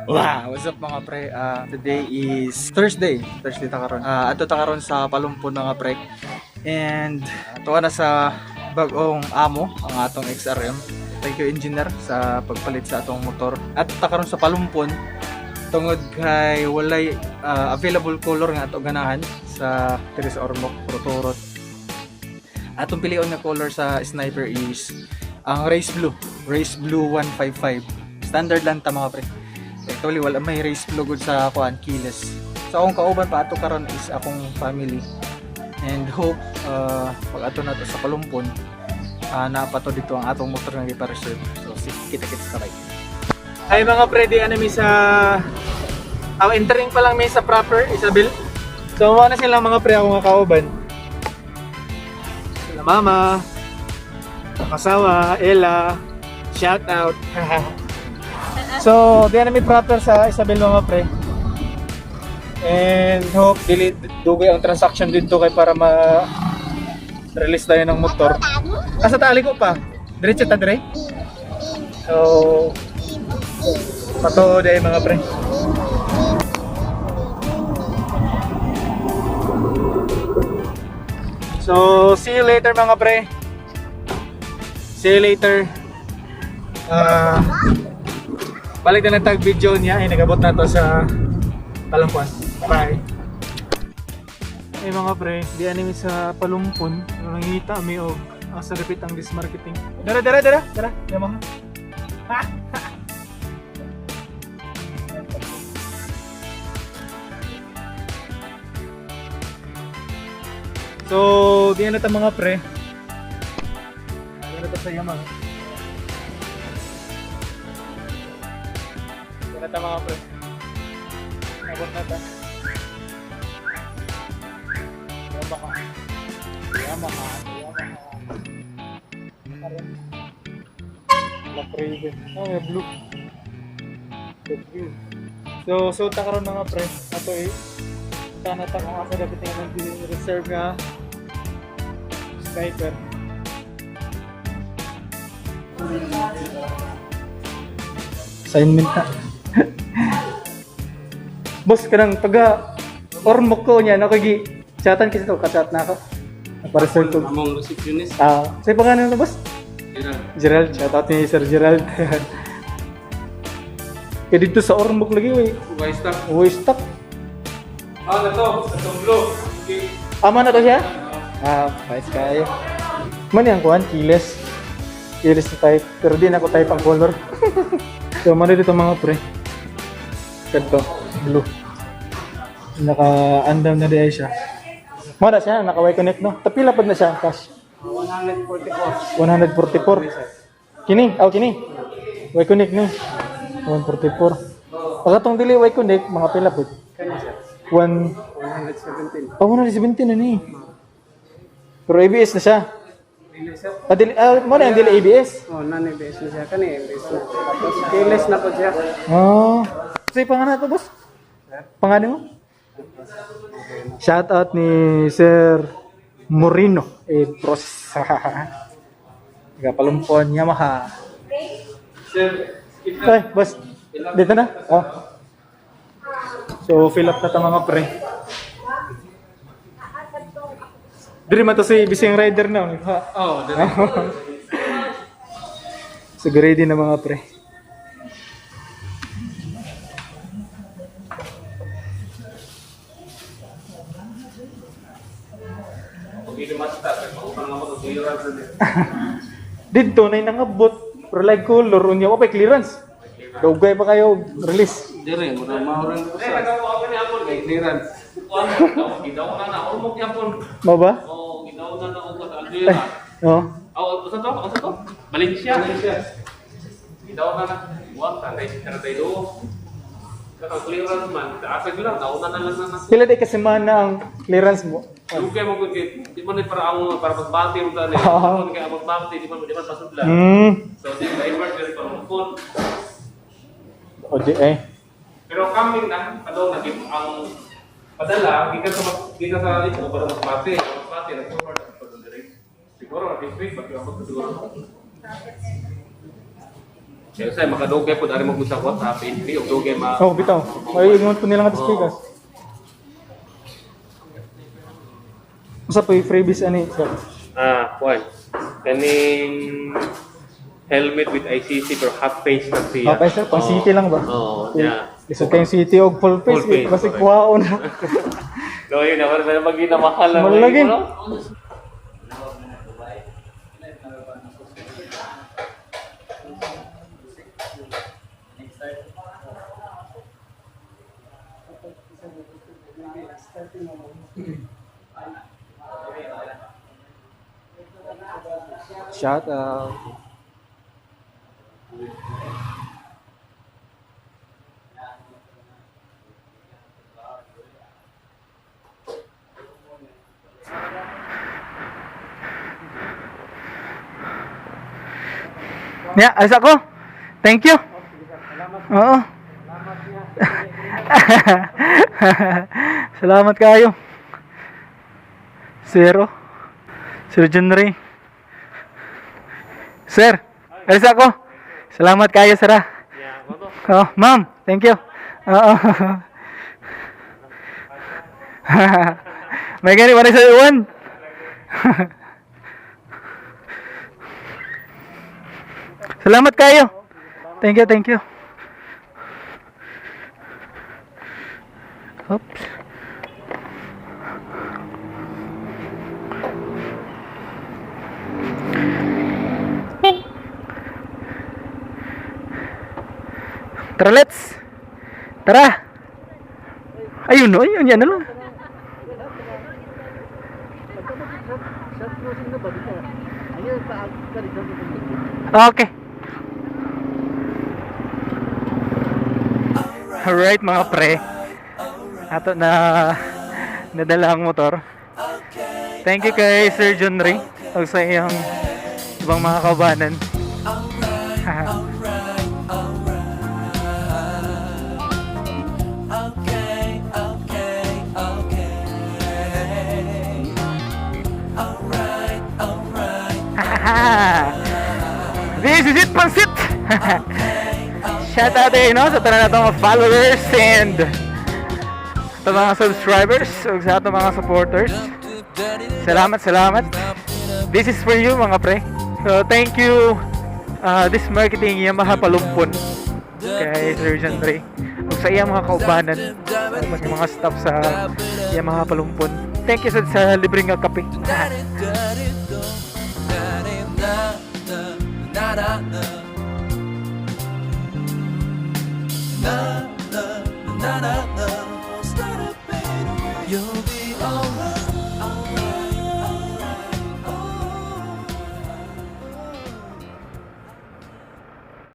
Wow, what's up, mga pre? Today is Thursday. Thursday ta karon. Adto ta karon sa Palumpon, mga pre. And tuwa na sa bag-ong amo ang atong XRM. Thank you, engineer, sa pagpalit sa atong motor. At ta karon sa Palumpon tungod kay walay available color nga ato ganahan sa diri sa Ormoc, Puro. Atong pilion nga color sa Sniper is ang race blue, race blue 155. Standard lang ta, mga pre. Actually, wala may race blue gud sa kuan, keyless. So akong kauban pa ato karon is akong family. And hope pag ato nato sa Palumpon, naa pa to dito ang atong motor nga gipa-reserve. So kita-kits ta bye. Hi mga pre, di ano mi sa ang entering pa lang mi sa proper Isabel. So mao na sila, mga pre, ako nga kauban. Sila mama, asawa, Ella, shout out. So, di na mi proper sa Isabel, mga pre. And hope dili dugay ang transaction dito kay para ma release tayo ng motor. Asa tali ko pa? Diretso ta dire. So, pato day, mga pre. So, see you later, mga pre. See you later. Balik na lang tag video niya ay nagabot na to sa Palumpon. Bye. Ay mga pre, di anime sa Palumpon, nangita mi og ang sa repeat ang dismarketing. Dara, dara, dara, dara, Yamaha. So, di na ta, mga pre. Di na ta sa Yamaha. Di na ta, mga pre. Abot na ta. Yamaha. Yamaha. Yamaha. Karon. Black Raven. Oh, may blue. The blue. So ta karon, mga pre. Ato eh. Sana ta kung asa dapat nga nag-reserve nga Sniper. Assignment na. Boss, kanang taga Ormoc ko niya, no, kay chatan kasi to, kachat na ako. Napa-reserve ko. Among receptionist. Ah, sa pangalan na, boss? Gerald. Gerald, shout out ni Sir Gerald. Kaya dito sa Ormoc lagi, we. Uy, stop. Uy, stop. Ah, na to. Atong blue. Okay. Ama na to siya? Ah, pais kayo. Man yang kuan, keyless. Keyless na type. Pero di na ako type ang color. So, man dito, mga pre. Ganito, blue. Naka-andam na di ay siya. Mara siya, naka Y-connect, no? Tapila pad na siya ang cash. 144. 144. Kini, aw kini. Y-connect ni. 144. Pagkatong dili Y-connect, mga pila po. Kani sir? 1 117. Oh, 117 na ni. Pero ABS na siya. Dili sir. Ah, dili, mo na yung dili ABS. Oh, non ABS na siya. Kani ABS na. Tapos keyless na po siya. Oh. Say pangalan to, boss? Pangalan mo? Shout out ni Sir Morino. Eh, pros. Taga Palumpon, Yamaha. Sir, Ay, boss. Dito na? Oh. So, fill up na ta, mga pre. Diri man to si Bising Rider na. Oh, dili. So, ready na, mga pre. Pag mata, pero nga mo clearance na. Dito na nangabot. Pero like color, unya pa clearance. Dugay pa kayo release. Dire, mo na maoran ko sa. Kay clearance. Gidaw na na, ormok yapon. Mao ba? Oh, gidaw na na og sa Algeria. Oh. Oh, usa to? Usa to? Valencia. Valencia. Gidaw na na. Wa ta kay 32. Kaka clearance man, asa gyud lang, nauna na lang na. Pila day ka semana ang clearance mo? Dugay mo gud kay di man ni para ang para magbati mo tani. Oo. Kung kay magbati di man pasudla. So di divert diri pa phone. O di eh. Pero coming na padong na ang padala gikan sa dito para magbati, magbati na forward na padong diri. Siguro this week pag ako siguro. Kaya sa makadugay po dari mo sa WhatsApp, PNP og dugay ma. Oh, bitaw. Ay, ingon po nila nga sa Vegas. Unsa po yung freebies ani, sir? Ah, kuan. Kaning helmet with ICC pero half face lang siya. Okay, sir, pang city lang ba? Oo, yeah. Lisod kayong city og full face, Full face, basig correct. kuhaon na. No, yun naman pero pag ginamahal lang. Malagi. No? Shout out. Yeah, alis ako. Thank you. Oo. Salamat kayo. Zero. Sir John Ray. Sir, alis ako. Salamat kayo, sir. Ah. Yeah, mo to. Oh, ma'am, thank you. Oo. May gani wala sa iwan. Salamat kayo. Thank you, thank you. Oops. Tara, let's. Tara. Ayun, no, ayun, yan na lang. Okay. Alright, mga pre. Ato na nadala ang motor. Thank you kay Sir John Ray o sa iyong ibang mga kaubanan. This is it, Pansit! Shout out eh, no, sa tanan natong mga followers and sa mga subscribers ug sa atong mga supporters. Salamat, salamat. This is for you, mga pre. So, thank you, this marketing Yamaha Palumpon kay Sir John Ray ug sa iyang mga kaubanan ug mga staff sa Yamaha Palumpon. Thank you sa libreng nga kape. Na na na na na.